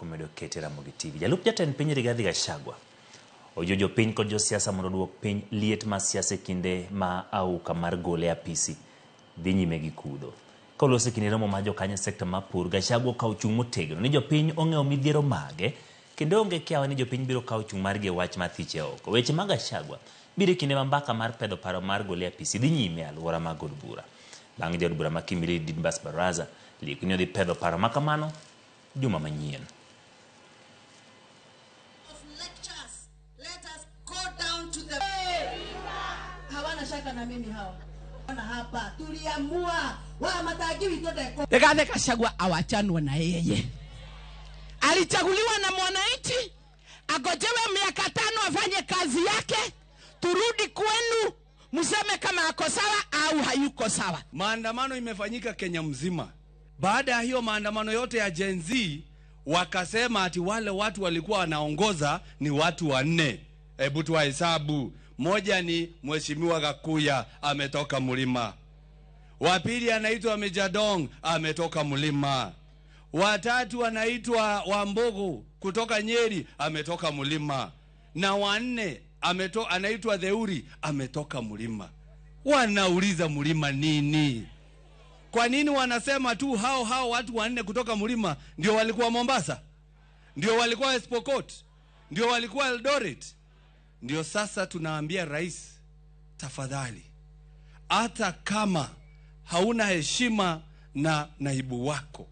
Omedo kete Ramogi TV. Jalup jatend piny Rigathi Gachagua ojiwo jopiny kod josiasa mondo oduok piny liet mar siasa e kinde ma auka mar gole e apisi dhi nyime gi kudho. Ka oloso e kinde romo mar jokanyo e sekta mar pur, Gachagua okawo chung' motegno ni jopiny ong'eyo midhiero mage kendo onge kiawa ni jopiny biro kawo chung' margi e wach mar thiche oko. Weche mag Gachagua biro e kinde ma mbaka mar pedho paro mar gole e apisi dhi nyime e alwora mag od bura. Bang' jaod bura ma Kimilili Didmus Barasa lieko ni odhi pedho paro ma kamano juma manyien. Of lectures. Let us go down to the hawana shaka na mimi hawa. Ona hapa tuliamua wa matangi witũ ndeko. Rigathi Gachagua awachanwe na yeye. Alichaguliwa na mwananchi, agojewe miaka 5 afanye kazi yake, turudi kwenu mseme kama ako sawa au hayuko sawa. Maandamano imefanyika Kenya mzima. Baada ya hiyo maandamano yote ya Gen Z, wakasema ati wale watu walikuwa wanaongoza ni watu wanne. Hebu tuwahesabu. Moja ni Mheshimiwa Gakuya, ametoka Mlima. Wa pili anaitwa Mejjadonk, ametoka Mlima. Watatu anaitwa Wambugu kutoka Nyeri, ametoka Mlima. Na wanne anaitwa Theuri, ametoka Mlima. Wanauliza Mlima nini? Kwa nini wanasema tu hao hao watu wanne kutoka Mlima ndio walikuwa Mombasa? Ndio walikuwa West Pokot? Ndio walikuwa Eldoret? Ndio sasa tunaambia rais, tafadhali, hata kama hauna heshima na naibu wako,